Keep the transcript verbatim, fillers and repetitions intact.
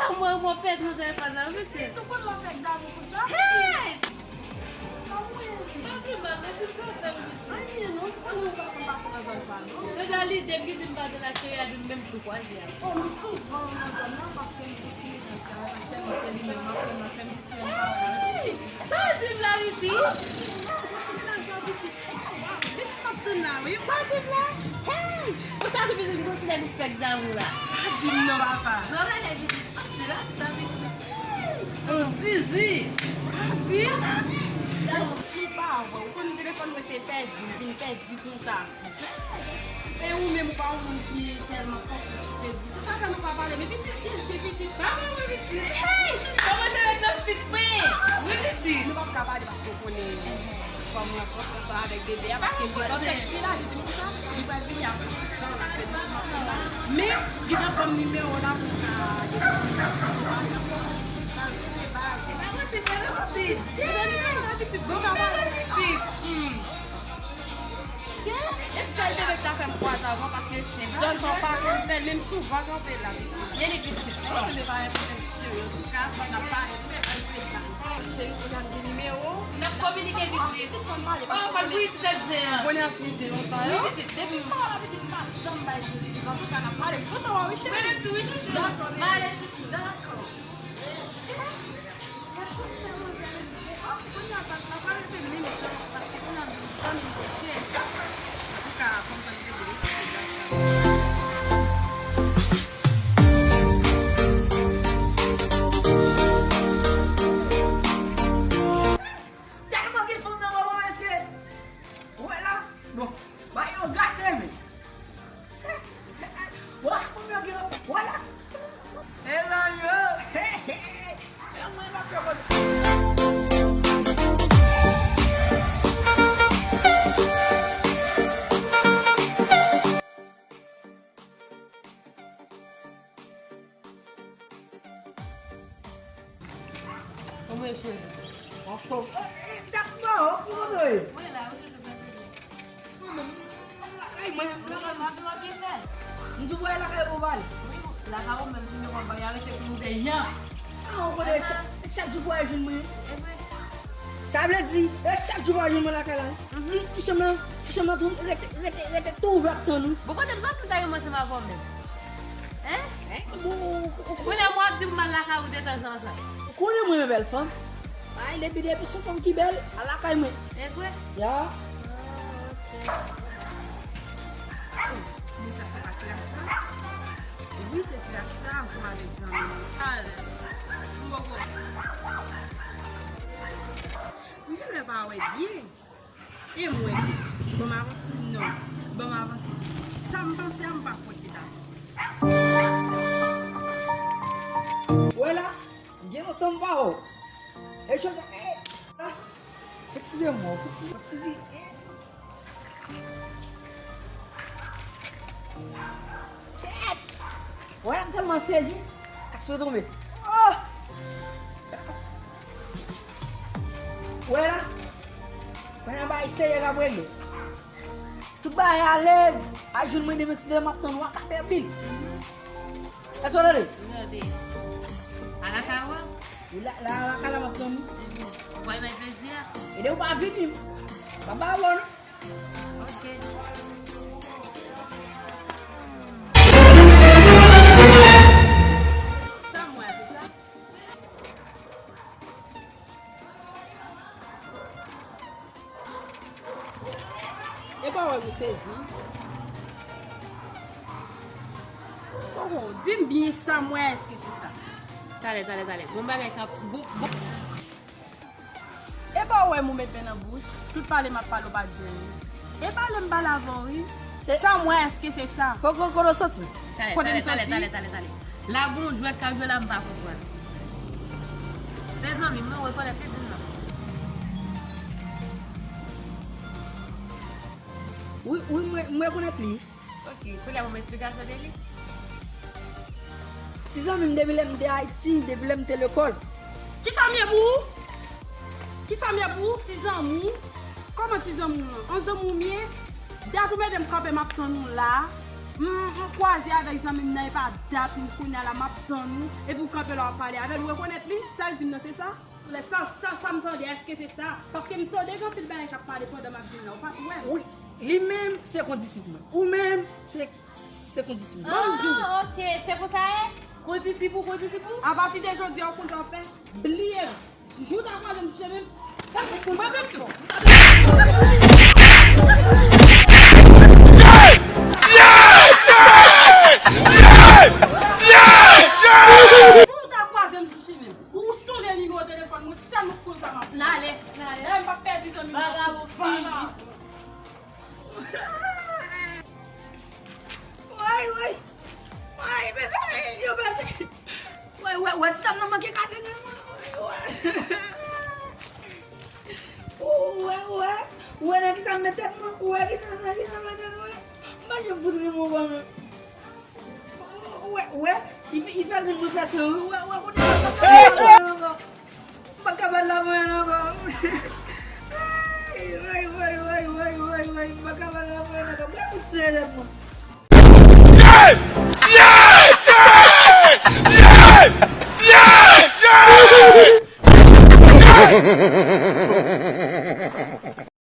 Mwen, mwen pèdi nan telefòn nan, wi, pitit. Ou konn lè w fèk damou konsa? Hey! Anyen, non, anyen, ou pa konn pase nan zòn pa nou. Deja lide m ki di m pa te la cheri a di m menm tou kwazye a. Oh, m souvan nan zòn nan paske m di ti mesye a, sèlman se li menm, m ap fè m, m ap fè m. Hey! Sa w di m la, Ricky? Li t ap tann la, wi. Sa w di m la? Hey! Ou sa tou pitit m konsidere nou fèk damou la. Pa di m non, papa. Non, rele pitit. Pase la, tout a pitit. Hey! Ou zizi. Pa di m. Damou, si pa wè, ou konn telefòn mwen te pèdi, m vin pèdi konsa. E ou menm, ou pa yon moun ki tèlman fòk sou Facebook. Se sa fè nou pa pale. Men pitit, pitit, pitit, pa pale mwen pitit. Hey! Kòman se ret nan fit mwen? Wi, pitit. Nou p ap ka pale paske ou konnen fanm nan pran tan sa avèk bebe a, paske m te konn tèt li la, li di m konsa, li pral vini ak pitit lan, se li ki m ap fè la. Men, li t ap ban m nimewo w la pou m ka dekouvri. Se pa manti, se pa manti. Bon, papa, pitit. Hmm. E sèl bebe ki ta fè m kwaze avan, paske zòn sa w pa konn fè, men m souvan kanpe la. Byen li pitit. Mwen se pa yon pwoblèm cheri, antouka, n ap pale, cheri, pou n ap gen nimewo. N ap kominike pitit. Tout moun pale, oh, paske pa l bouyi ti tèt zen an. Bonè an simize lontan, wi, pitit, depi m pa wè pitit, m pa janm bay sou li. Antouka, n ap pale. Kontan wè w, wi, cheri. Mwen menm tou, wi, chouchou. Dakò, m ale, chouchou. Dakò. Tèlman gen fanm nan mwen, mesye. Wè la. Bon, bay yo gate, men. Wè, konbyen gen, wè la. Mezanmi, oh. Hey, hey, hey. E mwen pa fè kote. Kòman e cheri? Anfòm. Eh, eh, dat mò, ki kote w ye? Mwen la, ou toujou byen fè. Mwen menm, lakay mwen, lakay mwen. M di w wè lakay ou pale. Wi, lakay ou menm, si nou konn bagay, arete pou nou fè yan. Ah, ou konnen chak, chak jou pou al jwenn mwen. E vre. Sa vle di, e chak jou pou al jwenn mwen lakay la. Ti, ti chanm nan, ti chanm nan tou, rete, rete, rete tou ouvè ap tann ou. Bon, kote m soti m ta renmen ansanm avè w menm? Hein? Hein? Bon, ou, ou, ou, konnen mwen ap di m m al lakay ou de tanzantan. Ou konnen mwen renmen bèl fanm. Ay, depi, depi se yon fanm ki bèl, al lakay mwen. E vre? Ya. Ah, ok. Men sa, se pa ti rasta? Wi, se ti rasta, ansanm avèk zanmi li. Al. M poko. M genlè pa wè byen. E mwen, ban m avanse? Non, ban m avanse. Sa m panse a, m pa kwè se ta sa. Wè la, gen lontan m pa wè w. E chòt, e, la. Fè ti vye mò, fè ti, fè ti vye, e. Shit! Wè la, m tèlman sezi. Kas mwen tonbe. Oh! Wè la. Kounye a bagay serye k ap regle. Tout bagay alèz. A jwenn mwen demen ti demen m ap tann ou a katè pil. Èske w tande? M tande. Alakay ou a? Wi, la, la, alakay la m ap tann ou. Ou pral bay plezi a? E de ou pa vini, m pa ba ou non. Ok. Sa mwen ap di sa. E pa wè m sezi. Oh, di m byen sa m wè, èske se sa? Talè, talè, talè. Gon bagay k ap, gon, gon. E pa w wè m ou met men nan bouch, tout pale m ap pale w pa di anyen. E pale m pale avè w wi. Sa m wè, èske se sa? Ko-, ko-, kote w soti? Talè, kote m talè, talè, soti? Talè, talè, talè. La gon jwèt k ap jwe la, m pa konprann. Se zanmi m non, rekonèt li di m non. Wi, wi, mwen, mwen rekonèt li. Ok, kounye a ban m esplikasyon de li. Ti zanmi m depi lè m te Ayiti, depi lè m te lekòl. Kisa m ye pou ou? Kisa m ye pou ou? Ti zanmi w? Kòman ti zanmi w lan? An zanmi w m ye? Dat ou mete m kanpe m ap tann ou la. M, m kwaze avèk zanmi m nan, e pa dat, m kounye a la, m ap tann ou, epi w kanpe la, w ap pale avè l, ou rekonèt li? Sa l di m nan, se sa? Lè sa, sa, sa m tande, èske se sa? Paske m tande gen anpil bagay k ap pale pandan m ap vin la, ou pa t wè? Wi, li menm, se kondisip mwen. Ou menm, se, se kondisip mwen. Ban m di w. Ah, ok, se konsa ye? Kondisip ou, kondisip ou? Apati de jodi a, ou konn sa w ap fè? Bliye l. Jou w ta kwaze m sou chemen m, sa m pou mwen menm tou. Jou w ta kwaze m sou chemen m, ou chanje nimewo telefòn mwen, sèl mwen pou konn sa m ap fè. N ale, n ale. Lè m p ap pèdi zanmi m nan. Vagabon fini. Woy, woy. Woy, mezanmi, yo pase. Woy, woy, woy, ti dam nan manke kase men mwen. Woy, woy. Woy, woy. Woy, nan kisa m met tèt mwen? Woy, kisa, nan kisa m met tèt mwen? M pa janm fout renmen w kòm. Wè, wè, li fè, li fè grenn mwen fè san, wi. Wè, wè, kote sa, m pa ka bat la mwen ankò. M pa ka bat la mwen ankò. Ay, ay, ay, ay, ay, ay, ay, m pa ka bat la mwen ankò. Mwen fout sere tèt mwen.